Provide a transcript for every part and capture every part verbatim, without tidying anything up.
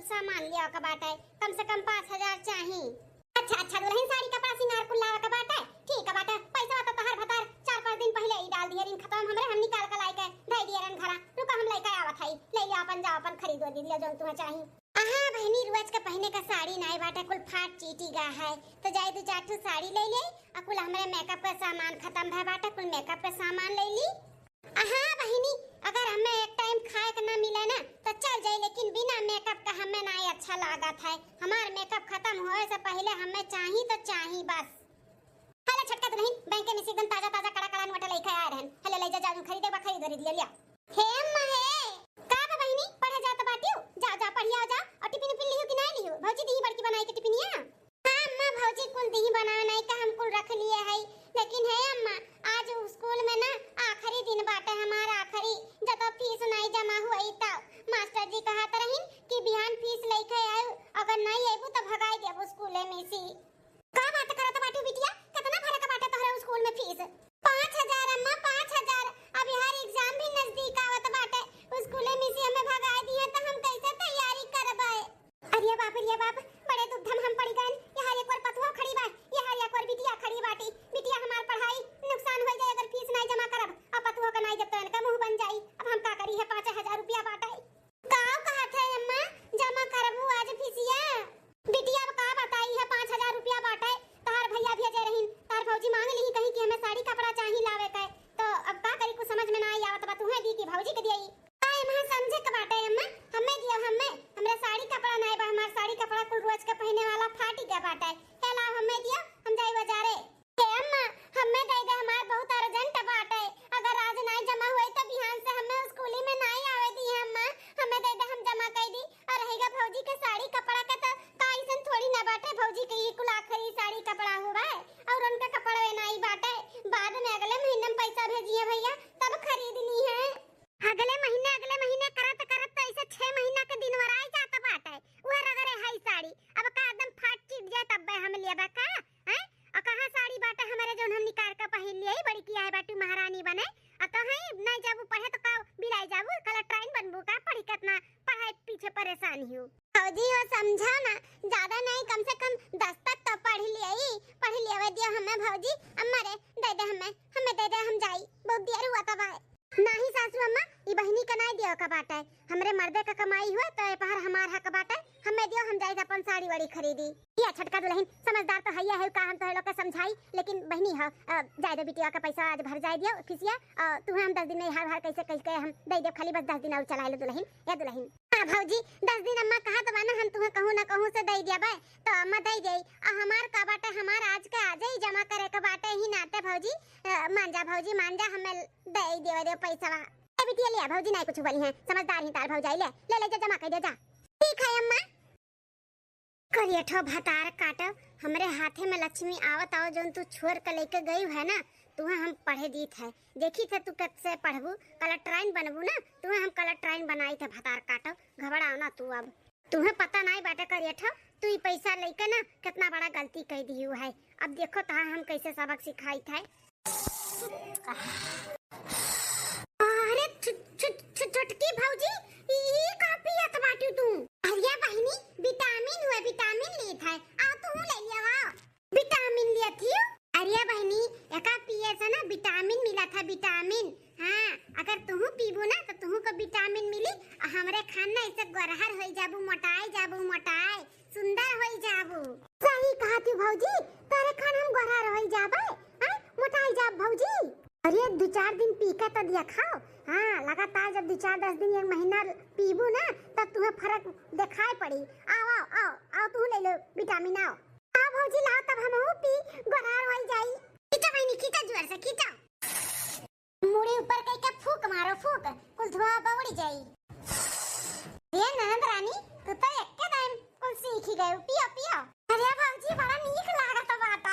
सामान लियावे के बाटे, कम से कम पाँच हजार चाही। अच्छा, अच्छा दुलहिन, साड़ी कपड़ा सिंगार कुल लावे के बाटे। ठीक है बाटे, पैसा तो तोहार भतार चार पाँच दिन पहिले ही डाल दिहे रिन खतवा में हमरे, हम निकाल के लाइके धइ दिहे रन घरा। रुका, हम लइके आवत हई, ले लियो अपन, जाओ अपन खरीद वरीद लियो जौन तुहे चाही। अहा बहिनी, रोज के पहिने का साड़ी नाई बाटे, कुल फाट चीटी गा है, तो जाए दू चार ठो साड़ी ले ले, आ कुल हमरे मेकअप का सामान खतम भए बाटे, कुल मेकअप का सामान ले ली। हाँ बहिनी, अगर हमें एक टाइम खाए के ना मिले ना तो चल जाई, लेकिन बिना मेकअप का हमें ना ही अच्छा लागत है। हमार मेकअप खतम होए से पहिले हमें चाही तो चाही बस। हेलो छोटका दुलहिन, बैंक में से एकदम ताजा ताजा कड़ा कड़ा नोट लेके आए रहन। हेलो ले जा, जा खरीदे बा, खरीद खरीद ले लिया। हे अम्मा हे, का बा बहिनी, पढ़े जात बाटियो? जा जा पढ़िया जा, और टिफिन उफिन लिहू कि ना लिहू? भौजी दी बड़की बनाई के टिफिनिया। हाँ अम्मा, भौजी कुल दिही बनावे नाई का हम कुल रख लिए हई, लेकिन हे अम्मा, आज स्कूल में ना आखिरी दिन बाटे हमार, आखिरी, जब फीस नाई जमा हुई तब मास्टर जी कहत रहिन कि बिहान फीस लेके आयु, अगर नाई अबू तो भगाई देबू स्कूले में से। का बात करत बाटू बिटिया, कितना भरे के बाटे तोहरे स्कूल में फीस? पाँच हजार अम्मा, पाँच हजार। अब यार एग्जाम भी नजदीक आवत बाटे, स्कूले में से हमें भगाई दिए तो हम कैसे तैयारी करबे? अरे बाप रे बाप, बड़े दुविधा में हम पड़ी गए। यहाँ एक और पतुआ खड़ी बा, यहाँ एक और बिटिया खड़ी बाटी। बिटिया हमार पढ़ाई नुकसान हो जाए अगर फीस नहीं जमा करब, अब पतुआ का नहीं जब तो इनका मुंह बन जाई। अब हम का करी है, पाँच हजार रुपया बाटे। का कहत है अम्मा, जमा करबू आज फीसिया? बिटिया अब का बताई है, पाँच हजार रुपया बाटे, तहार भैया भेजे रहीन, तहार भौजी मांग ली कहीं कि हमें साड़ी कपड़ा चाही लावे के, तो अब का करी, कुछ समझ में ना आई आवत बा, तुहे दी कि भौजी के दियई? का एम्हा समझे के बाटे अम्मा? हम्मे दियो, हम्मे। हमरा साड़ी कपड़ा नाई बा, हमार साड़ी कपड़ा कुल रोज के पहिने वाला फाटी गए बाटे। हे लाओ, हम्मे दियो, हम जाई बाजारे। हे अम्मा, हम्मे दे दे, हमार बहुत urgent बाटे। अगर आज नाई जमा होई तो बिहान से हम्मे स्कूली में नाई आवे दी अम्मा। हम्मे दे दे, हम जमा कई दी। और रहेगा भौजी के साड़ी कपड़ा के, तो का अइसन थोड़ी ना बाटे, भौजी के ई कुल आखिरी साड़ी कपड़ा हुआ है और उनका कपड़ा नाई बाटे। बाद में अगले महीने में पैसा भेजिए भैया, तब खरीद ली है। अगले महीने, अगले महीने करत करत तो ऐसे छह महीना के दिन वराई जात बाटे। उहे रगरे हई साड़ी, अब का एकदम फाट चिट जाए तब हम लेबे का, हैं? और कहाँ साड़ी बाटे हमारे जौन हम निकाल के पहिन लिए, बड़ी किया है बाटू महारानी बने। आ तो है नहीं जाबू पढ़े तो का बिलाई जाबू, कलेक्टराइन बनबू का, पढ़ी कितना पढ़ाई पीछे परेशान ही हूँ। भौजी हो समझाओ ना, ज्यादा नहीं, कम से कम दस तक तो पढ़ लिए, पढ़ लिए दियो हमें भौजी। अम्मा रे, दे दे हमें, हमें दे दे, हम जाई, बहुत देर हुआ तब आए। नाही सासू अम्मा, ई बहिनी का नाई दियो का बाटे, हमरे मर्दे का कमाई हुए तो ए पहर हमार हक बाटे, हमें दियो, हम जाई अपन साड़ी वाड़ी खरीदी। या छोटका दुलहिन, समझदार तो हइया है का, हम तोहरे लोग के समझाई, लेकिन बहिनी हो, अ, जाए दे बिटिया का पैसा आज भर जाए दियो फीसिया, अ, तुहे हम दस दिन में हार भार कैसे कैसे हम दे देब, खाली बस दस दिन और चलाए लो दुलहिन, या दुलहिन। हाँ भौजी, दस दिन अम्मा कहत बा ना, हम तुहे कहूँ ना कहूँ से दे देबे, तो अम्मा दे देई। आ हमार का बाटे, हमार आज के आजे ही जमा करे के बाटे ही नाते भौजी, अ, मान जा भौजी, मान जा, हमें दे देवे दे पैसवा। ए बिटिया लिया, भौजी नहीं कुछ बोली है, समझदार ही तार भौजाई, ले, ले, ले जा, जमा कर दे जा। ठीक है अम्मा। करियठो भतार काटो, हमरे हाथे में लक्ष्मी आवत आओ, जौन तू छोड़ के लेके गई है ना, तुहे हम पढ़े दीत है। देखी थे तू कैसे पढ़बू, कलेक्टराइन बनबू ना, तुहे हम कलेक्टराइन बनाई थे भतार काटो, घबराओ ना तू अब। तुहे पता नाई बाटे करियठो, तू ई पैसा लेके ना कितना बड़ा गलती कर दियू है। अब देखो तहा हम कैसे सबक सिखाई थे। अरे छु-, छु-, छु-, छोटकी भौजी, ई, ई का पियत बाटू तू? अरे बहिनी, विटामिन हुए, विटामिन लेत है। आओ तू ले लिया, आओ। विटामिन लिया थी? अरे बहिनी, एका पिए से ना विटामिन मिला था, विटामिन। हाँ, अगर तुहू पीबू ना तो तुहू को विटामिन मिली, और हमरे खान ना ऐसे गोरहर होई जाबू, मोटाई जाबू, मोटाई। सुंदर होई जाबू। सही कहा तू भौजी, तोरे खान हम गोरहर होई जाबे, हैं? मोटाई जाब भौजी। अरे दो चार दिन पी के तो दिया खाओ। हाँ, लगातार जब दो चार दस दिन, एक महीना पीबू ना, तब तुम्हें फर्क दिखाई पड़ी। आओ, आओ, आओ, आओ, तू ले लो विटामिन, आओ। आओ भौजी, लाओ तब हमहू पी, गोरहर होई जाई। खींचो बहिनी, खींचो, जोर से खींचो। मुड़ी ऊपर कई के फूक मारो, फूक, कुल धुआं बा उड़ी जाई। ए ननद रानी, तू तो एक्के दाईं कुल सीखी गयू, पियो, पियो। अरे भौजी, बड़ा नीक लागत बाटे।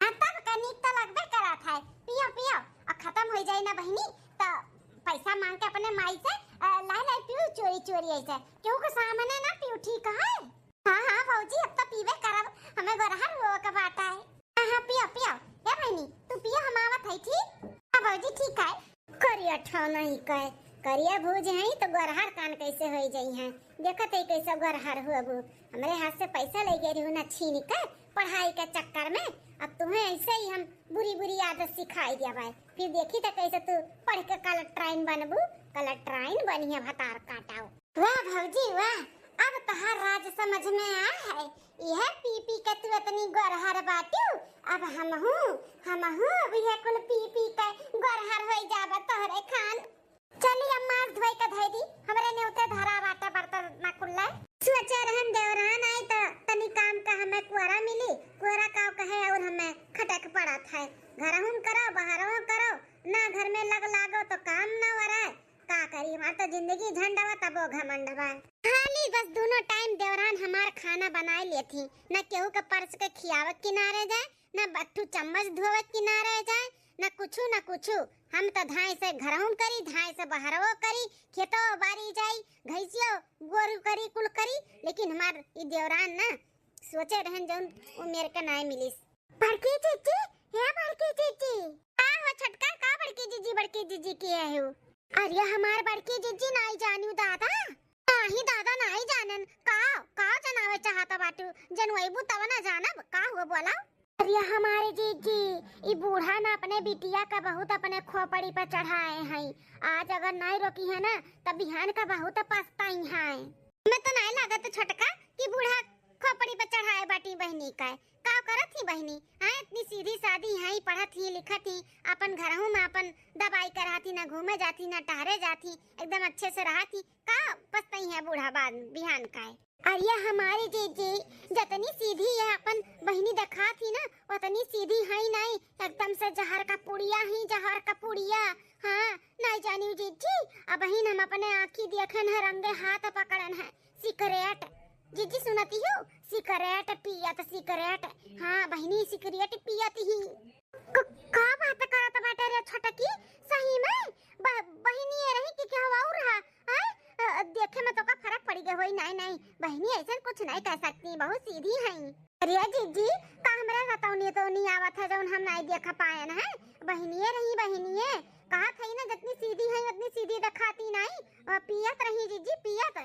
हाँ, तब का नीक तो लगबे करत है। पियो, पियो, और खतम होई जाई ना बहिनी, तो पैसा मांग के अपने माई से, अ, लाई लाई पियो चोरी चोरी ऐसे। केहू के सामने ना पियो, ठीक है? हाँ, हाँ, भौजी, अब तो पीबे करब, हमें गोरहर हुआ के बाटा है। हाँ, हाँ, पियो, पियो। ए बहिनी, तू पियो, हम आवत है, ठीक? हाँ, भौजी, ठीक है। करिया ठा नहीं कहे, करिया भूज हैं तो गोरहर कान कैसे होई जाई हैं? देखत है कैसे गोरहर हुआ बू। हमरे हाथ से पैसा ले गए रहू ना छीन के पढ़ाई के चक्कर में। अब तुम्हें ऐसे ही हम बुरी बुरी आदत सिखाई दिया भाई। फिर देखी तो कैसे तू पढ़ के कलेक्टराइन बनबू, कलेक्टराइन बनिया भतार काटाओ। वाह भौजी वाह, अब तहार राज समझ में आ है। यह पी पी के तू इतनी गोरहर बाटू, अब हमहू, हमहू अब यह कुल पी पी के गोरहर होई जाबा तोहरे खान। चली अम्मा, आज धोई के धई दी, हमरे नेवते धरा बाटे बर्तन ना कुल्ले। सोचे रहन देवरान आई त तनी काम का हमें कुआरा मिली, कुआरा का कहे और हमें खटक पड़त है। घरहूँ करो, बाहरों करो, ना घर में लग लागो तो काम ना वराय। का करी, हमार तो जिंदगी झंड बा तबो घमंड बा। खाली बस दोनों टाइम देवरान हमार खाना बनाए लेथी, ना केहू के परस के खियावे किनारे जाए, ना बट्टू चम्मच धोवे किनारे जाए, ना कुछु ना कुछु। हम तो धाए से घरहूँ करी, धाए से बहरवो करी, खेतो बारी जाई, घैसियो गोरू करी, कुल करी, लेकिन हमार ई देवरान ना सोचे रहन जौन उ मेरे के नाय मिलिस। बड़की जीजी, हे बड़की जीजी। का हो छोटका, का बड़की जीजी, बड़की जीजी किहे हो? अरे हमार बड़की जीजी नाई जानियो दादा। नाही दादा नाई जानन। का, का जनावे चाहत बाटू? जनवैबू तब ना जानब। का हुआ बोला? अरे हमारे जीजी, ई बूढ़ा ना अपने बिटिया का बहुत अपने खोपड़ी पर चढ़ाए हैं। आज अगर नाई रोकी है ना, तब बिहान का बहुत पछताई हैं। मैं तो नाई लागत छोटका कि बूढ़ा खोपड़ी पर चढ़ाए बाटी बहिनी का। का करत ही बहिनी? हाँ, इतनी सीधी सादी हैं, पढ़त ही, लिखत ही, अपन घरहू में अपन दवाई करात ही, ना घूमे जात ही, ना टहरे जात ही, एकदम अच्छे से रहत ही। का पछताई है बूढ़ा बाद बिहान का है? अरे हमारी जीजी, जतनी सीधी है अपन बहिनी देखात ही ना, उतनी सीधी है ही नहीं, एकदम से जहर का पुड़िया ही, जहर का पुड़िया। हाँ, नहीं जानी जीजी, अबहिन हम अपने आँखी देखन है, रंगे हाथ पकड़न है। सिगरेट, जीजी सुनती हो? सिगरेट पियत, सिगरेट। हाँ बहिनी, सिगरेट पियत ही। क-, का बात करत बाटे रे छोटकी? सही में? ब-, बहिनी ये रही कि क्या और रहा? हैं? अ, देखे में तो का फर्क पड़ी गए होई? नहीं, नहीं, बहिनी ऐसन कुछ नहीं कह सकती, बहुत सीधी हैं। अरे जीजी, का हमरे रतौनी तो नहीं आवत है जौन हम नहीं देख पायन है? बहिनिये रही, बहिनिये। कहत है ना, जितनी सीधी है उतनी सीधी दिखाती नहीं। और पियत रही जीजी, पियत।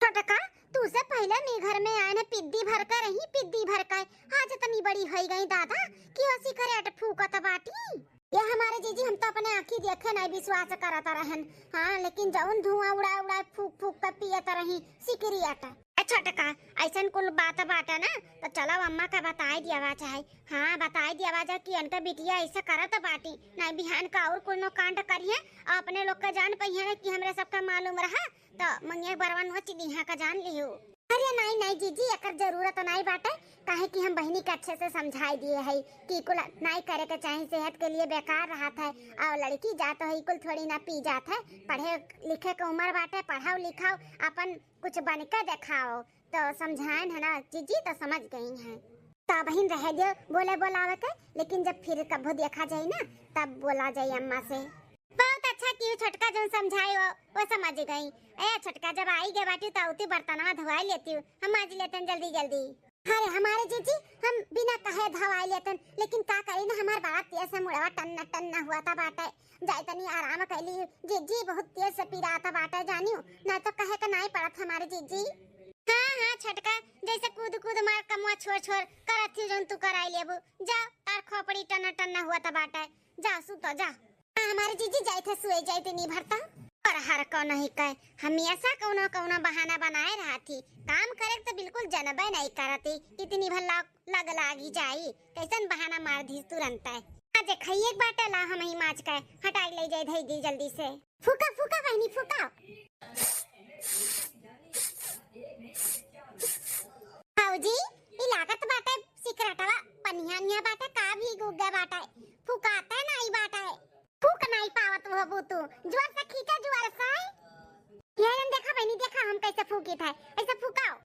छोटका, तू से पहले मी घर में आए न पिद्दी भर के रही, पिद्दी भर के। आज इतनी बड़ी होई गई दादा कि वो सिगरेट फूकत बाटी। ये हमारे जीजी, हम तो अपने आँखी देखे नहीं विश्वास करत रहन। हाँ, लेकिन जौन धुआं उड़ाए उड़ाए फूक फूक के पियत रही सिगरेट। ए छोटका, ऐसन कुल बात बाटे ना, तो चलो अम्मा का बताए दियावा चाहे। हाँ, बताए दियावा जा कि इनका बिटिया ऐसा करत बाटी, नहीं बिहान का और कोनो कांड करिए, अपने लोग का जान पइहे कि हमरे सबका मालूम रहा, तो मंगिया बरवा नोच दिहा का जान लिहू। अरे नाई, नाई जीजी, एकर जरूरत नाई बाटे, काहे कि हम बहिनी के अच्छे से समझाई दिए है कि कुल नाई करे के चाही, सेहत के लिए बेकार रहत है। और लड़की जात है, कुल थोड़ी ना पी जात है, पढ़े लिखे के उम्र बाटे, पढ़ाओ लिखाओ, अपन कुछ बन के देखाओ। तो समझाएन है ना जीजी, तो समझ गई हैं। तो बहिन रहे दियो बोले बोलावे के, लेकिन जब फिर कभो देखा जाई ना, तब बोला जाई अम्मा से। बहुत अच्छा किहू छोटका, जौन समझाई वो, वो समझ गई। ए छोटका, जब आई गए बाटी तो उती बर्तनवा धोवाई लेती हूँ, हम माज लेतन जल्दी जल्दी। अरे हमारे जीजी, हम बिना कहे धोवाई लेतन, लेकिन का करी ना, हमार बड़ा तेज से मुड़वा टन्ना टन्ना हुआ था बाटे। जाई तनी आराम कैली जीजी, बहुत तेज से पिरात बाटे जानियो, ना तो कहे के नाई पड़त हमारे जीजी। हाँ हाँ छोटका, जैसे कूद कूद मार कमवा छोड़ छोड़ करत थी जौन तू कराई लेबू। जा, तार खोपड़ी टन्ना टन्ना हुआ था बाटे, जा सुतो जा। हाँ, हमारे जीजी जाए थे सुए जाए थे नहीं भरता। और हर को नहीं कहे, हमेशा कौनो कौनो बहाना बनाए रहा थी। काम करे तो बिल्कुल जनबे नहीं करती, इतनी भर लग, लग लागी जाई। कैसन बहाना मार दी तुरंत है। आज खाइए एक बाटा ला हम ही माज के हटाई ले जाए धई दी जल्दी से। फूका फूका बहनी फूका। भौजी, ई लागत बाटे सिकरटवा पनिया निया बाटे का भी गुग्गा बाटे। फुकाते नाई बाटे। फूक नाई पावत होबू तू। जोर से खींचा, जोर से। ये रन देखा बहनी, देखा हम कैसे फूकित है। ऐसे फूकाओ।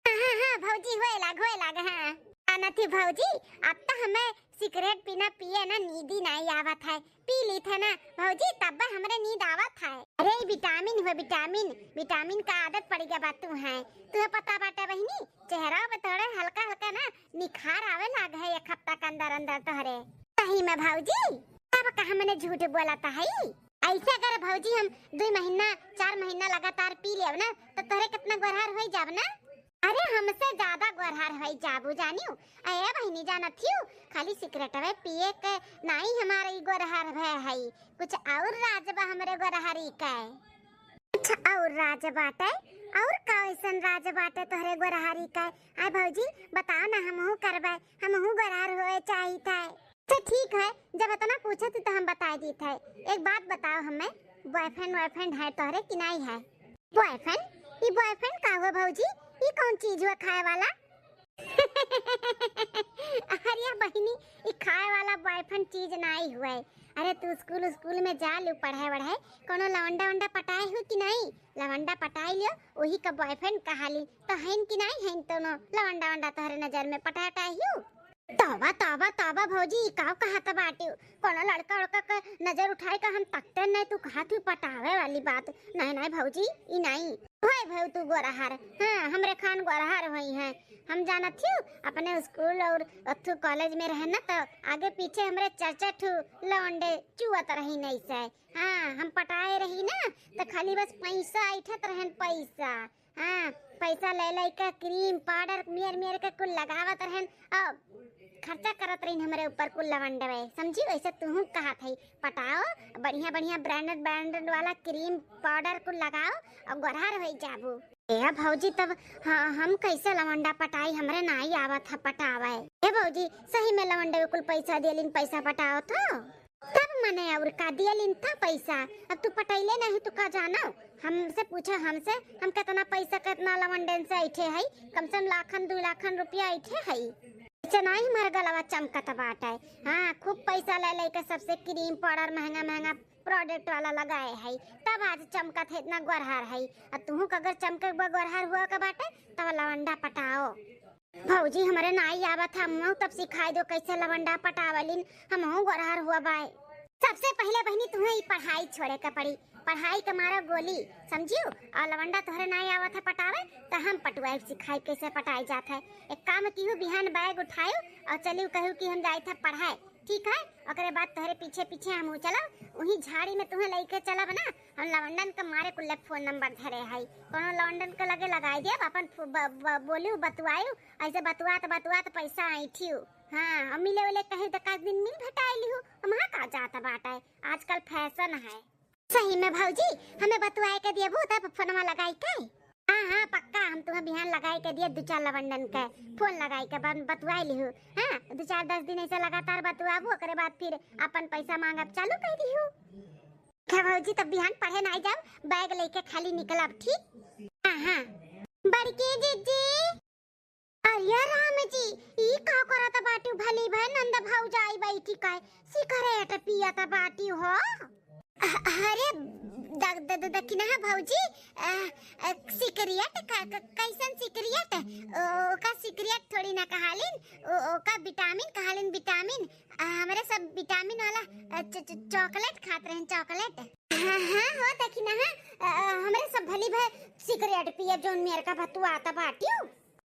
हाँ, हाँ, हाँ, भौजी, होए लाग, होए लाग, हाँ। जानत ही भौजी, अब तो हमें सिगरेट बिना पिए ना नींदी नाई आवत है। पी ली थे ना भौजी, तब हमरे नींद आवत है। अरे, ई विटामिन हुए, विटामिन, विटामिन का आदत पड़ गया बा तू है। तुहे पता बाटे बहिनी, चेहरा पे थोड़े हल्का हल्का ना निखार आवे लाग है एक हफ्ता के अंदर अंदर तोहरे। सही में भौजी? तब कहाँ मने झूठ बोलत हई? ऐसे अगर भौजी हम दुई महीना, चार महीना लगातार पी लेब ना, तो तोहरे कितना गोरहर होई जाब ना। अरे, हमसे ज्यादा गोरहर होई जाबू जानियो। ए बहिनी, जानत हियो, खाली सिगरेटवे पिए के नाई हमार ई गोरहर भय हई, कुछ और राज बा हमरे गोरहरी के। अच्छा, और राज बाटे? और का ऐसन राज बाटे तोहरे गोरहरी के? आय भौजी, बताओ ना, हमहू करबे, हमहू गोरहर होए चाहित है। अच्छा ठीक है, जब इतना पूछत ही तो हम बताई दीत है। एक बात बताओ हमें, बॉयफ्रेंड वॉयफ्रेंड है तोहरे कि नाई है? बॉयफ्रेंड? ई बॉयफ्रेंड का हुआ भौजी? ई कौन चीज हुआ खाए वाला? अरे बहिनी, ई खाए वाला बॉयफ्रेंड चीज नाई हुए। अरे तू स्कूल, स्कूल में जा लू पढ़े वढ़े, कोनो लवंडा वंडा पटाए हो कि नाई? लवंडा पटाई लियो, वही का बॉयफ्रेंड कहाली। तो हैन कि नाई हैन दोनों लवंडा वंडा तोहरे नजर में पटाए वटाए हो? तौबा, तौबा, तौबा भौजी, ई का कहत बाटिउ? कोनो लड़का उड़का के नजर उठाए का हम तकते नहीं, तू कहत ही पटावे वाली बात। नहीं, नहीं भौजी, ई नहीं। होए भौ तू गोरहर, हाँ, हमरे खान गोरहर होई हैं। हम जानत हिउ, अपने स्कूल और अथु कॉलेज में रहे ना, तो आगे पीछे हमरे चार चार ठू लौंडे चुअत रही नहीं से। हाँ, हम पटाए रही ना, तो खाली बस पैसा ऐठत रहन, पैसा। हाँ, पैसा ले ले के क्रीम पाउडर मेर मेर के कुल लगावत रहन और खर्चा करत रहन हमरे ऊपर कुल लवंडवे। समझी, वैसे तुहू कहत है, पटाओ, बढ़िया बढ़िया ब्रांडेड ब्रांडेड वाला क्रीम पाउडर कुल लगाओ और गोरहर होई जाबू। ए भौजी, तब ह-, हम कैसे लवंडा पटाई? हमरे नाई आवत है पटावे। ए भौजी, सही में लवंडवे कुल पैसा दियलिन, पैसा पटाओ तो। तब मने और का दियलिन था पैसा? अब तू पटैले नहीं तो का जानो? हमसे पूछो हमसे, हम कितना पैसा कितना लवंडन से ऐठे हई, कम से कम लाखन दू लाखन रुपया ऐठे हई। ऐसे नहीं हमार गलवा चमकत बाटे। हाँ, खूब पैसा ले लेके सबसे क्रीम पाउडर महंगा महंगा प्रोडक्ट वाला लगाए हई, तब आज चमकत है इतना गोरहर हई। और तुहू का अगर चमके बा गोरहर हुआ के बाटे तब लवंडा पटाओ। भौजी, हमरे नाई आवत है, हमहू तब सिखाई दो कैसे लवंडा पटावलिन, हमहू गोरहर हुआ बाय। सबसे पहिले बहिनी तुहें ई पढ़ाई छोड़े के पड़ी, पढ़ाई के मारा गोली, समझियो? और लवंडा तोहरे नाई आवत है पटावे, तो हम पटुआई सिखाई कैसे पटाई जात है। एक काम किहू, बिहान बैग उठायो और चलियो कहू कि हम जाइत है पढ़ाए, ठीक है? ओकरे बाद तोहरे पीछे पीछे हमहू चलब, उही झाड़ी में तुहें लेके चलब ना। हम लवंडन के मारे कुल्ले फोन नंबर धरे हई, कोनो लवंडन के लगे लगाई देब, अपन फो-, ब-, ब-, बोलियो बतुआयो, ऐसे बतुआत बतुआत पैसा ऐठियो। हाँ, हम मिले उले कहीं तो का दिन मिल भेटाई लिहू, हम हाँ का जात बाटे, आजकल फैशन है। सही में भौजी, हमें बतुआए के दियबू तब फोनवा लगाई के। हाँ हाँ पक्का, हम तुहें बिहान लगाई के दिए दू चार लवंडन के फोन लगाई के बन-, बतुआए लिहू। हाँ, दू चार दस दिन ऐसे लगातार बतुआबू, ओकरे बाद फिर अपन पैसा मांगब चालू कर दिहू। क्या भौजी, तब बिहान पढ़े ना जाओ, बैग लेके खाली निकलब, ठीक? हाँ हाँ। बड़की जीजी। अरे राम जी, ई का करत बाटू? भली भय नंद भौजाई बैठी काय सिगरेट पियत बाटी हो। अ-, अरे द-, द-, द-, दखिनहा भौजी, अ, अ, सिगरेट का, क-, कैसन सिगरेट? ओ, ओका सिगरेट थोड़ी ना कहालिन, ओ, ओका विटामिन कहालिन, विटामिन। अ, हमरे सब विटामिन वाला, अ, च-, च-, चॉकलेट खात रहन, चॉकलेट। हाँ, हाँ, हो दखिनहा, अ, अ, हमरे सब भली भय सिगरेट पियब जौन मेर का बतुआत बाटियो।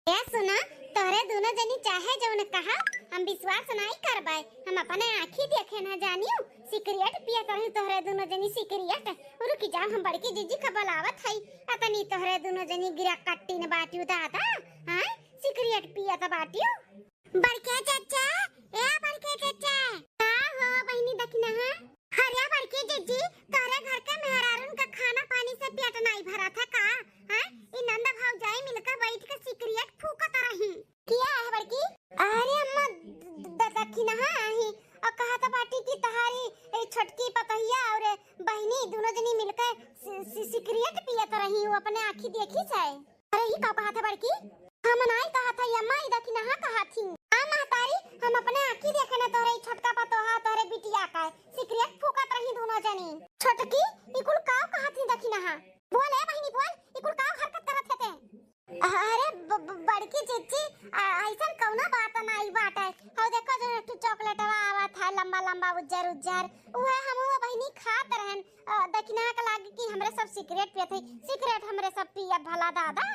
ए सुना, तोहरे दुनो जनी चाहे जौन कहा, हम विश्वास नाई करबै। हम अपने आँखी देखे ना जानियो, सिगरेट पियत रही तोहरे दुनो जनी सिगरेट। रुकी जाओ, हम बड़की जीजी का बुलावत हई। अतनी तोहरे दुनो जनी गिरा कट्टी न बाटियो दादा, हाँ, सिगरेट पियत बाटियो। बड़के चाचा, ए बड़के चाचा। का हो बहिनी दखिनहा? अरे बड़के जीजी, तोहरे घर के मेहरारून का खाना पानी से पेट नाई भरत है का? हैं? ई नंद भौजाई मिलकर बैठ के सिगरेट फूकत रही। किया है बड़की? अरे अम्मा, द-, द-, दखिनहा आही और कहत बाटी कि तहारी ए छोटकी पतोहिया और बहिनी दुनो जनी मिलकर सि-, सि-, सिगरेट पियत रही, वो अपने आँखी देखी से। अरे, ई का कहत है बड़की? हम नाई कहत है अम्मा, ई दखिनहा कहत ही। आ महतारी, हम अपने आँखी देखे न तोहरे ई छोटका पतोहा, तोहरे बिटिया का सिगरेट फूकत रही दुनो जनी। छोटकी, ई कुल का कहत ही दखिनहा? बोल ए बहिनी बोल, ई कुल का हरकत करत है ते? अरे ब-, ब-, बड़की जीजी, आ, ऐसन कौनो बात नाई बाटे। हौ देखो जो एक ठो चॉकलेटवा आवत है लंबा लंबा उज्जर उज्जर, उहे हम वो बहिनी खात रहन। अ, दखिनहा के लागे कि हमरे सब सिगरेट पियत है, सिगरेट हमरे सब पियब भला दादा।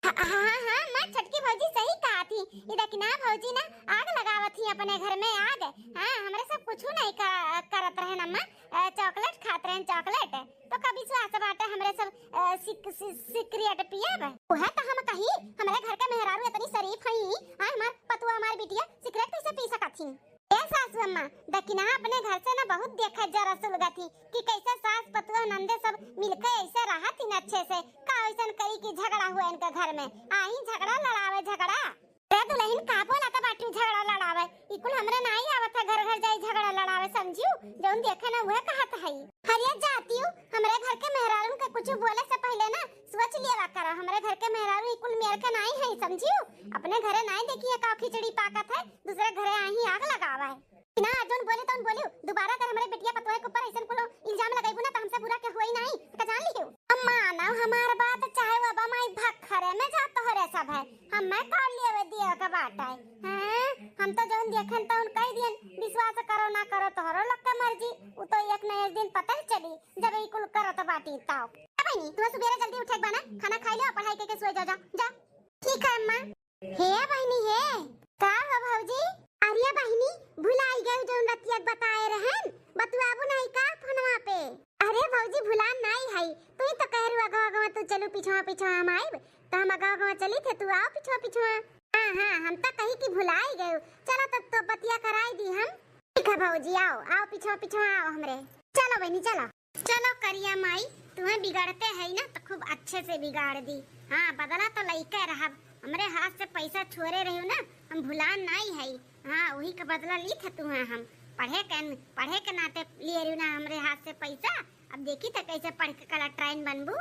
हाँ, हाँ, हाँ, अम्मा, छोटकी भौजी सही कहा थी। ई दकिना भौजी ना आग लगावत ही अपने घर में आग। हाँ, हमरे सब कुछ नहीं कर, करत रहन अम्मा। अ, चॉकलेट खात रहन, चॉकलेट। तो कब विश्वास बाटे हमरे सब, अ, सिक-, सि-, सिगरेट पियब? उहे तो हम कही, हमरे घर के मेहरारू इतनी शरीफ हई, आ हमार पतुआ, हमार बिटिया सिगरेट कैसे पी सकत ही? ए सासू अम्मा, दकिना अपने घर से ना बहुत देखे जरा सुलगत ही कि कैसे सास पतुआ नंदे सब मिलके ऐसे रहत ही न अच्छे से। का ऐसन करी कि झगड़ा हुआ इनके घर में? आई झगड़ा लड़ावे झगड़ा। रे दुलहिन, का बोलत बाटू झगड़ा लड़ावे? ई कुल हमरे नाई आवत है घर घर जाई झगड़ा लड़ावे, समझियो? जौन देखे ना उहे कहत हई। हरिया जातियो, हमरे घर के मेहरारून के कुछ बोले से पहले ना सोच लिया करो। हमरे घर के मेहरारू ई कुल मेल के नाई है, समझियो? अपने घरे नाई देखिए का खिचड़ी पाकत है, दूसरे घरे आई आग लगावे। ना, जौन बोली तौन बोलियो, दोबारा अगर हमरे बिटिया पतोहे के ऊपर ऐसन कोनो इल्जाम लगैबू ना, तो हमसे बुरा के होई नहीं, तो जान लियो। अम्मा, ना हमार बात चाहे वो अब माई भखरे में जा तोहरे सब है, हमें कर लेवे दिए के बात है। हैं? हम तो जौन देखन तौन कह दियन, विश्वास करो ना करो तोहरो लोग के मर्जी, वो तो एक न एक दिन पता ही चली जब ई कुल करत बाटी तब। ए बहिनी, तू सुबेरे जल्दी उठे के बा ना, खाना खाई ले, पढ़ाई के, के सोए जा, जा, जा। ठीक है अम्मा। हे बहिनी हे, का हो भौजी? अरे बहिनी, भुलाई गयू जौन रतिया बताए रहन, बतुआबू नहीं का फोनवा पे? अरे भौजी, भुलान नहीं है, तू ही तो कह रू अगवा अगवा तू चलू पिछवा पिछवा हम आइब, तो हम अगवा अगवा चली थे, तू आओ पिछवा पिछवा। हाँ हाँ, हम तो कही कि भुलाई गयू, चलो तब तो बतिया कराई दी हम। ठीक है भौजी, आओ आओ पिछवा पिछवा आओ हमरे, चलो बहिनी चलो। चलो करिया माई, तुम्हें बिगड़ते है ना तो खूब अच्छे से बिगाड़ दी। हाँ, बदला तो लइके रहब। हमरे हाथ से पैसा छोरे रही ना, हम भुलान नाई है। हाँ, वही का बदला ली थे तुम्हें हम। पढ़े के, पढ़े के नाते लिए रही ना हमरे हाथ से पैसा। अब देखी थे कैसे पढ़ के कलेक्टराइन बनबू।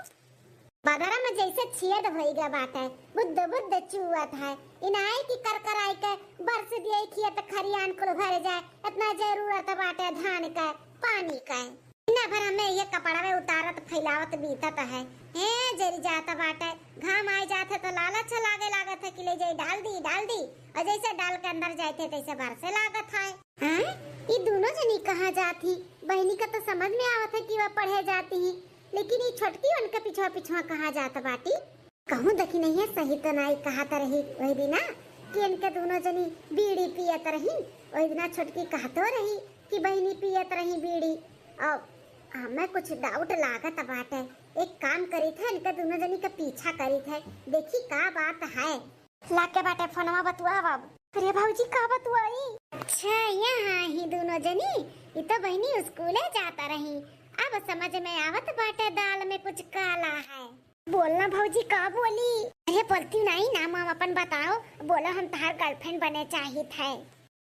बदरा में जैसे छेद होई गया बाटे, बुद्ध बुद्ध चुअत है। इनाई की कर कराई के बरस दिए खेत खरियान कुल भर जाए। इतना जरूरत बाटे धान के, पानी के। इन्ना भर हमें ये कपड़वे उतारत फैलावत बीतत है। हे जरी जात बाटे, घाम आए जात है तो लालच लागे लागत है कि ले जाई डाल दी, डाल दी। और जैसे डाल के अंदर जाए थे तैसे बरसे लागत है। हैं? ई दोनों जनी कहाँ जात ही? बहिनी का तो समझ में आवत है कि वह पढ़े जाती ही, लेकिन ई छोटकी उनके पिछवा पिछवा कहाँ जात बाटी? कहूँ देखी नहीं है, सही तो नाई कहत रही वही दिना कि इनके दोनों जनी बीड़ी पियत रही। वही दिना छोटकी कहतो रही कि बहिनी पियत रही बीड़ी। अब हमें कुछ डाउट लागत बाटे। एक काम करी थे, इनके दोनों जनी के पीछा करी थे, देखी का बात है। लाके बाटे फोनवा बतुआव अब। अरे भौजी का बतुआई? अच्छा, यहाँ ही दोनों जनी, ई तो बहिनी स्कूले जाता रही। अब समझ में आवत बाटे दाल में कुछ काला है। बोलना भौजी, का बोली? अरे बोलती नहीं, नाम वाम अपन बताओ, बोलो हम तहार गर्लफ्रेंड बने चाहित है।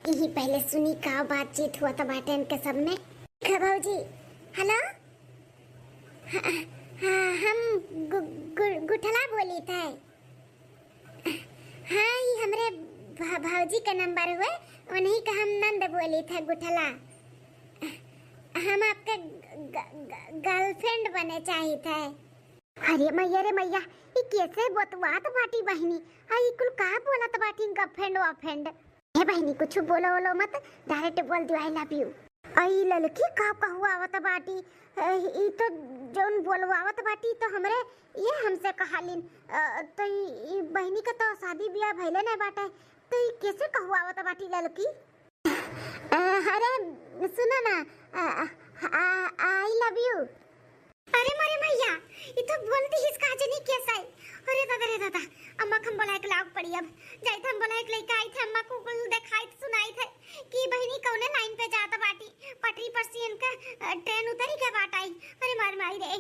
यही पहले सुनी का बातचीत हुआ था बाटे इनके सब में। का भौजी, हेलो, हाँ, हाँ, हम गु-, गु-, गुठला बोली थे। हाँ, ई हमरे भ-, भौजी का नंबर हुए, उन्हीं का हम नंद बोली थे गुठला। हम आपके ग-, ग-, गर्लफ्रेंड बने चाहित है। अरे मैया रे मैया, ई कैसे बतवात बाटी बहिनी? आ ई कुल का बोलत बाटी गर्लफ्रेंड वर्लफ्रेंड? हे बहिनी, कुछ बोलो वोलो मत, डायरेक्ट बोल दियो I love you। आई ललकी का कहुआवत बाटी? ए, ई तो जौन बोलवावत बाटी तो हमरे ये हमसे कहालिन। अ, तो ई, ई बहिनी का तो शादी ब्याह भइले नहीं बाटे, तो ई कैसे कहुआवत बाटी ललकी? अ, अरे सुनो ना, अ, अ, I love you। अरे मोरे मैया, ई तो बोल दिहिस का जनी कैसे? अरे दादा रे दादा, अम्मा का हम बोलाए के लाग पड़ी अब। जाइत हम बोलाए के लइका आइत है, अम्मा को कुल देखाइत सुनाइत है कि बहिनी कौने लाइन पे जात बाटी, पटरी पर से इनका, अ, ट्रेन उतरी के बाट आई। अरे मार माई रे।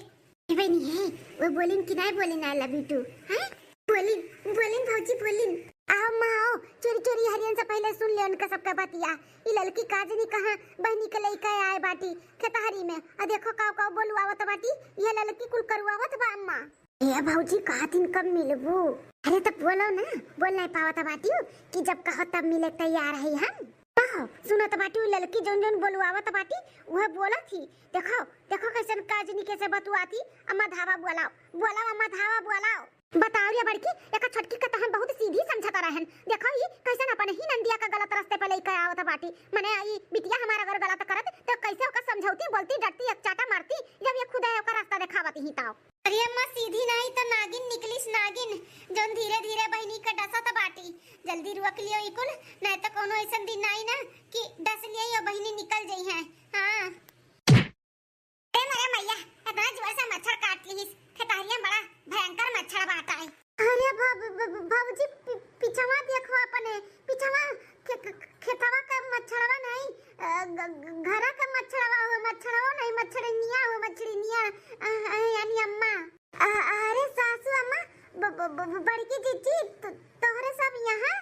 ए बहिनी है, वो बोलिन कि नहीं बोलिन I love you too, हैं? बोलिन, बोलिन भौजी बोलिन। आओ माँ आओ, चोरी चोरी हरियन से पहले सुन ले उनका सबका बतिया। ई ललकी का जनी कहाँ बहिनी के लइका आए बाटी खेतहरी में। आ देखो काव काव बोलुआवत बाटी, ये ललकी कुल करुआवत बा अम्मा। ए भौजी, का दिन कब मिलबू? अरे तो बोलो ना, बोल नहीं पावत बाटियो कि जब कहो तब मिले तैयार है हम। कहो, सुनत बाटियो ललकी जौन जौन बोलवावत बाटी, उहे बोलत ही। देखो, देखो कैसन काजनी कैसे बतुआती। अम्मा धावा बोलाओ, बोलाओ अम्मा धावा बोलाओ। बताओ रे बड़की, एका छोटकी का तो हम बहुत सीधी समझत रहन। देखो ई कैसन अपन ही नंदिया का गलत रास्ते पे लेके आवत बाटी। मने ई बिटिया हमार अगर गलत करत तो कैसे ओका समझौती, बोलती, डटती, एक चाटा मारती, जब ये खुद है ओका रास्ता देखावत ही ताओ। अरे अम्मा, सीधी नाई तो नागिन निकलिस नागिन, जौन धीरे धीरे बहिनी का डसत बाटी। जल्दी रोक लियो ई कुल, नहीं तो कोनो ऐसन दिन आई ना कि डस लियो बहिनी निकल जइहैं। हाँ। अरे मरे मैया, इतना जोर से मच्छर काट लिहिस। खेतहरिया में बड़ा भयंकर मच्छर बाटै। अरे भ-, भ-, भ-, भौजी, पि-, पिछवा देखो अपने, पिछवा खे-, खे-, खेतवा के मच्छरवा नहीं, अ, ग-, ग-, घरा के मच्छरवा हो, मच्छरवा नहीं, मच्छरनिया हो, मच्छरनिया, अ, अ, यानी अम्मा। अ, अरे सासू अम्मा, ब-, ब-, ब-, ब-, बड़की जीजी, त-, तोहरे सब यहाँ?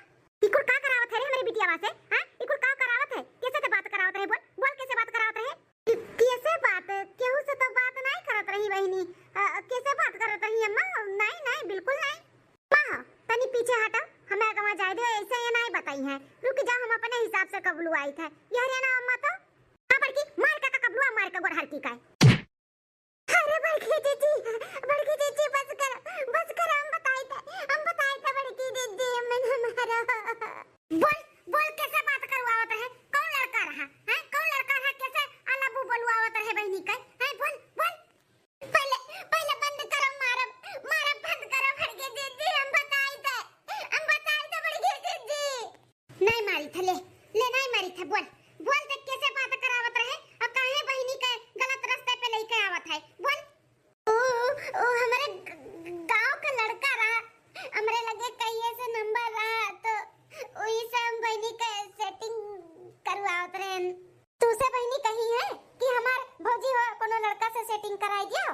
ई कुल का करावत है रे हमरे बिटियावा से? हाँ? ई कुल का करावत है? कैसे ते बात करावत रहे? बोल, बोल, कैसे बात करावत रहे? कि-, कैसे बात? केहू से तो बात नहीं करत रही बहिनी। अ, कैसे बात करत रही अम्मा? नहीं, नहीं, बिल्कुल नहीं। अम्मा हो, तनी पीछे हटो, हमें अगवा जाए दो, ऐसे ये नहीं बताई है। रुक जा, हम अपने हिसाब से कबलू आई थे। यह रे ना अम्मा तो। हाँ बड़की, मार का, का कबलुआ मार का गोड़ हर की का। अरे बड़की जीजी, बड़की जीजी, बस कर, बस कर, हम बताई थे, हम बताई थे बड़की जीजी, हमें ना मारो। बोल, बोल, कैसे बात करवावत रहे? कौन लड़का रहा? हैं? कौन लड़का रहा? कैसे आला बू बोलवावत रहे बहिनी के? हैं? बोल, बोल। पहले, पहले बंद करो, मारब, मारब बंद करो, बड़की जीजी, हम बताई थे, हम बताई थे बड़की जीजी। नहीं मारी थे, ले, ले नहीं मारी थे, बोल, बोल, देख कैसे बात करावत रहे और काहे बहिनी के गलत रास्ते पे लेके आवत है, बोल। ओ, ओ, हमरे ग-, गाँव का लड़का रहा, हमरे लगे कहिए से नंबर रहा, तो वही से हम बहिनी के सेटिंग करवावत रहन। तू से बहिनी कही है कि हमार भौजी हो कोनो लड़का से सेटिंग कराई दियो?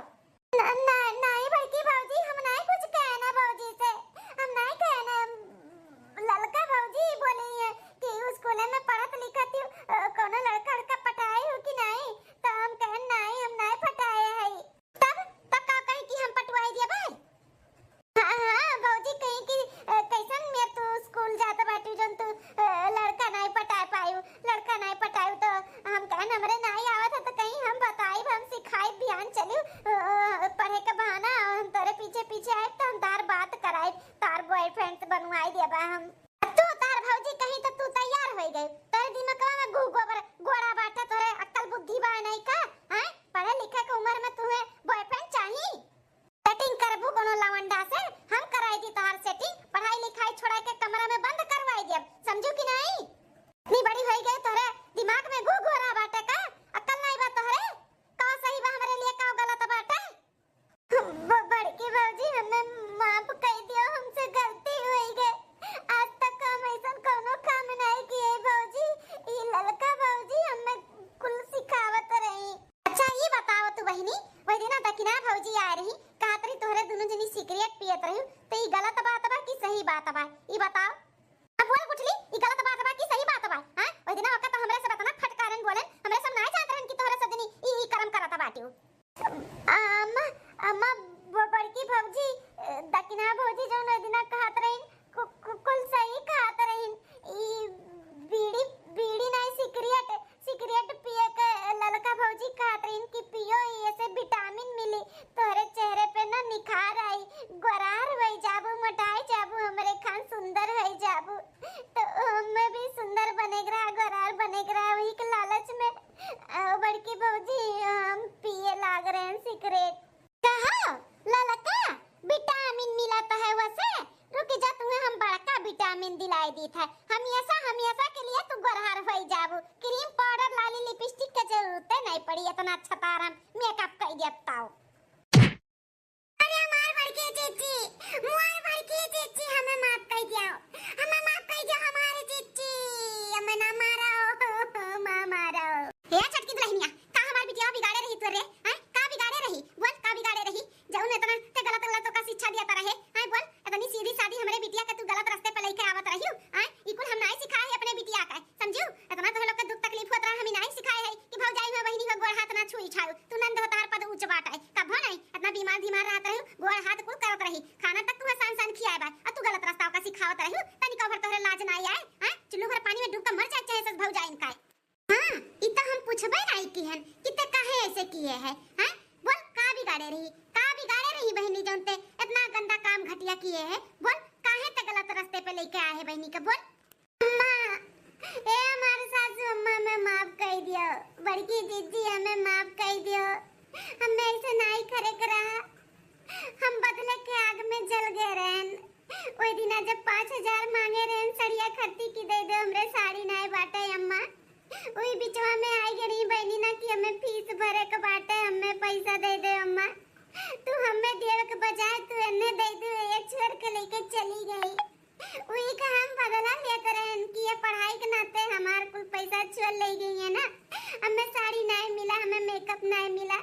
न-, न-, नहीं बड़की भौजी, हम नहीं कुछ कहे ना भौजी से, हम नहीं कहे ना। ललका भौजी बोली है कि उ स्कूल में पढ़त लिखत ही, अ, कोनो लड़का लड़का पटाए हो कि नहीं? तो हम कहे नहीं, हम नहीं पटाए है। तब, तब का कही कि हम पटवाई दिया भाई? हाँ, हाँ, भौजी कही कि, अ, कैसन में तू स्कूल जात बाटू जौन तू, अ, लड़का नहीं पटाए पायू, लड़का नहीं पटायू तो हम कहन हमरे नहीं आवत है तो कहीं हम बताइब, हम सिखाइब, बिहान चलियो, अ, अ, पढ़े के बहाना हम तोरे पीछे पीछे आइब तो हम तार बात कराइब, तार बॉयफ्रेंड से बनवाई देबा हम। तू तार भौजी कहीं तो तू तैयार होई गई, तोरे दिमागवा में गू गोबर गोड़ा बाटे, तोरे अक्ल बुद्धि बा नहीं का? हैं? पढ़े लिखे के उम्र में तुहे बॉयफ्रेंड चाही? सेटिंग करबू कोनो लवंडा से, हम कराई दी तोहार सेटिंग। पढ़ाई लिखाई छोड़ा के कमरा में बंद करवाई दियब, समझू कि नहीं? इतनी बड़ी होई गई, तोहरे दिमाग में गू गोरा बाटे का? अक्ल नहीं बा तोहरे? का सही बा हमरे लिए, का गलत बाटे? ब-, बड़की भौजी, हमें माफ कर दियो, हमसे गलती होई गई। आज तक हम ऐसन कोनो काम नहीं किए भौजी। ई ललका भौजी हमें कुल सिखावत रही। अच्छा, ई बताओ तू बहिनी, वही दिना दकिना भौजी आए रही, कहत रही तोहरे दुनू जनी सिगरेट पियत रही, तो ई गलत बात बा कि सही बात बा? ई बताओ। अब बोल गुठली, ई गलत बात बा कि सही बात बा? हाँ? वही दिना ओका तो हमरे सब इतना फटकारन बोलन, हमरे सब नाय जानत रहन कि तोहरे सब जनी ई, ई करम करत बाटियो। अम्मा, अम्मा, ब-, बड़की भौजी, अ, दकिना भौजी जौन ओहि दिना कहत रहिन, कु-, कु-, कुल सही कहत रहिन। ई बीड़ी, बीड़ी नाई, सिगरेट, सिगरेट पिए के ललका भौजी कहत रहिन कि पियो, ई ऐसे विटामिन मिली, तोहरे चेहरे पे ना निखार आई, गोरार होई जाबू, मोटाई जाबू, हमरे खान सुंदर होई जाबू। तो हमें भी सुंदर बने के रहा, गोरार बने के रहा, वही के लालच में, अ, बड़की भौजी, हम पिए लाग रहे हैं सिगरेट। कहो, ललका, विटामिन मिलत है वसे? रुक जा, तुम्हें हम बड़का विटामिन दिलाई दीत है। हमेशा, हमेशा के लिए तू गोरहर होई जाबू। क्रीम, पाउडर, लाली, लिपस्टिक के जरूरते नहीं पड़ी, इतना अच्छा तार हम मेकअप कर दिया बताओ। अरे हमार बड़की जीजी, मोर बड़की जीजी, हमें माफ कर दियो, हमें माफ कर दियो हमारे जीजी, हमें ना मारो, माँ मारो। हे छोटकी दुल्हनिया, का हमार बिटिया बिगाड़े रही तोरे, हैं? का बिगाड़े रही? बोल, का बिगाड़े रही? जौन इतना ते गलत गलत ओका शिक्षा दिया रहे, हैं? बोल, इतनी सीधी सादी हमरे बिटिया के तू गलत रास्ते पे लेके आवत रहियो, हैं? ई कुल हम नाई सिखाए है अपने बिटिया के, समझियो? इतना तोह लोग के दुख तकलीफ होत रहा, हम नाई सिखाए है कि भौजाई में बहिनी हो गोड़ हाथ ना छुई छाऊ, तू नंद हो, तार पद ऊंच बाटे, कभो नहीं, इतना बीमार धीमार रहत रहियो, गोड़ हाथ कुल करत रही, खाना तक तुहे सान सान खियाए बा, आ तू गलत रास्ता ओका सिखावत रहियो, तनिको भर तोहरे लाज नाई आए, हैं? चुल्लू भर पानी में डूब के मर जाए चाहे सस भौजाइन का। हाँ, ई तो हम पूछबे नाई किहन कि ते काहे ऐसे किए है, हैं? बोल, का बिगाड़े रही, का बिगाड़े रही बहिनी जौन ते इतना गंदा काम घटिया किए है, बोल, काहे ते गलत रास्ते पे लेके आए है बहिनी के, बोल। अम्मा, ए हमार सासू अम्मा, हमें माफ कइ दियो। बड़की जीजी, हमें माफ कइ दियो। हमें ऐसे नाई करे के रहा। हम बदले के आग में जल गए रहन। ओई दिना जब पाँच हजार मांगे रहन सड़िया खरीदी की दे दो, हमरे साड़ी नाई बाटे अम्मा। ओई बिचवा में आई गई बहिनी ना कि हमें फीस भरे के बाटे, हमें पैसा दे दे अम्मा। तू हमें देवे के बजाय तू एन्ने दे दे, ये छोड़ के लेके चली गई। वही का हम बदला लेत रहन कि ये पढ़ाई के नाते हमार कुल पैसा चुअल ले गई है ना। हमें साड़ी नाई मिला, हमें मेकअप नाई मिला,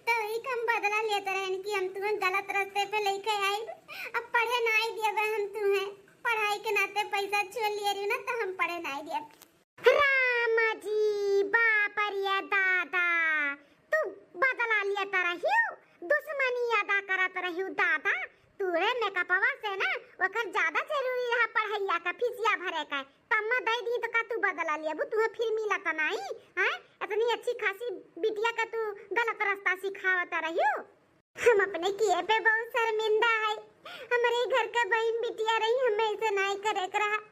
तो वही का हम बदला लेत रहन कि हम तुम्हें गलत रास्ते पे लेके आइब। अब पढ़े नाई देबे हम तुम्हें, पढ़ाई के नाते पैसा चुअल लिए रही ना, तो हम पढ़े नाई देब। रामा जी, बाप रे दादा, तू बदला लिया त रहियो, दुश्मनी अदा करत रहियो दादा। तू रे मेकअपवा से ना, ओकर ज्यादा जरूरी रहा पढ़ैया का फीसिया भरे का, तम्मा दे दी तो का तू बदला लिया? वो तुम्हें फिर मिला त नाई, हैं? इतनी अच्छी खासी बिटिया का तू गलत रास्ता सिखावत रहियो। हम अपने किए पे बहुत शर्मिंदा है। हमरे घर का बहिन बिटिया रही, हमें ऐसे नाई करे के रहा।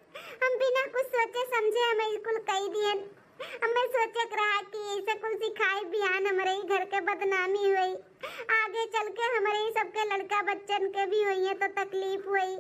हम बिना कुछ सोचे समझे हम ई कुल कई दियन। हमें सोचे के रहा कि ऐसे कुल सिखाई बिहान हमरे ही घर के बदनामी हुई, आगे चल के हमरे ही सबके लड़का बच्चन के भी हुई है तो तकलीफ हुई।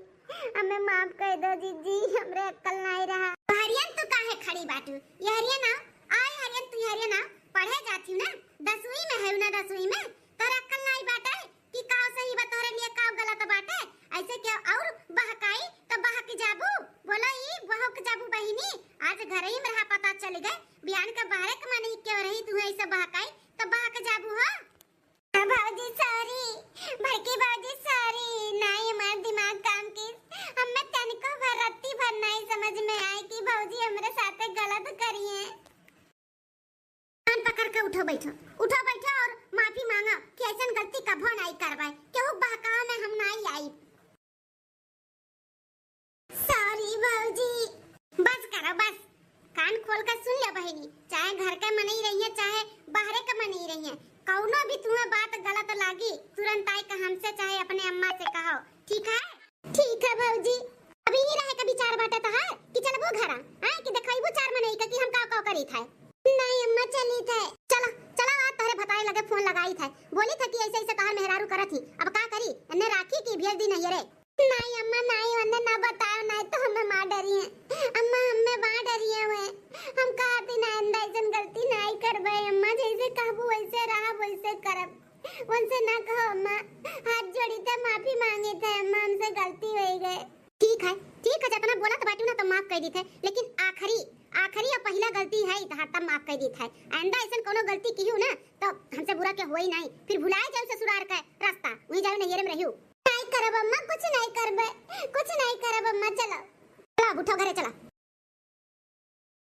हमें माफ कर दो जीजी, हमरे अक्कल नाई रहा। हरियन तू काहे खड़ी बाटू? ये हरियन आओ, आए हरियन तू, हरियन आओ, पढ़े जाती हूँ ना, दसवीं में है ना, दसवीं में तोरा अक्कल नाई बाटे कि काव सही बा तोहरे लिए काव गलत बाटे। ऐसे के और बहकाई तो बहक जाबू। बोलो ई बहक जाबू बहिनी, आज घर ही में रहा पता चल गए, बिहान के बाहरे के माने क्यों रही तू ऐसे बहकाई तो बहक जाबू हो। भौजी सॉरी, बड़की भौजी सॉरी, नाई हमार दिमाग काम की, हमें तनिको भर रत्ती भर नाई समझ में आए कि भौजी हमरे साथे गलत करिए। कान पकड़ के उठो बैठो, उठो बैठो और माफी मांगो कि ऐसन गलती कभो नाई करबे, केहू बहकावे में हम नाई आई। सॉरी भौजी। बस करो बस, कान खोल के सुन लो बहिनी, चाहे घर के मनई रहिए चाहे बाहरे के मनई रहिए, कौनो भी तुम्हें बात गलत लागी तुरंत आई के हमसे चाहे अपने अम्मा से कहो, ठीक है? ठीक है भौजी। अभी ही रहे के विचार बाटे तोहार कि चलबू घरा, हैं, कि देखइबू चार मनई के कि हम काव काव करी थे। नहीं अम्मा, चली थे। चला, चला, आज तोहरे भतारे लगे फोन लगाई थे, बोली थे कि ऐसे ऐसे तोहार मेहरारू करत ही, अब का करी, एन्ने राखी कि भेज दी नैहरे। नहीं अम्मा, नहीं, ओन्ने ना बताओ, नहीं तो हमें मार डरी है। अम्मा, हमें मार डरी है वे। हम कहा थी ना, आइंदा ऐसन गलती नहीं करबे अम्मा, जैसे कहबू वैसे रहब, वैसे करब। उनसे ना कहो अम्मा, हाथ जोड़ी थे, माफी मांगी थे अम्मा, हमसे गलती हो गई। ठीक है, ठीक है, जितना बोलत बाटू ना तो माफ कर दी थे, लेकिन आखिरी, आखिरी और पहला गलती है तहार, तब माफ कर दी थे। आइंदा ऐसन कोनो गलती किहू ना तो हमसे बुरा के होई नहीं, फिर भुलाए जाऊ ससुरार का रास्ता, वहीं जाऊ नैहरे में रहू। नहीं करब अम्मा, कुछ नहीं करबे, कुछ नहीं करब अम्मा, चलो। चलो अब उठो घरे चला।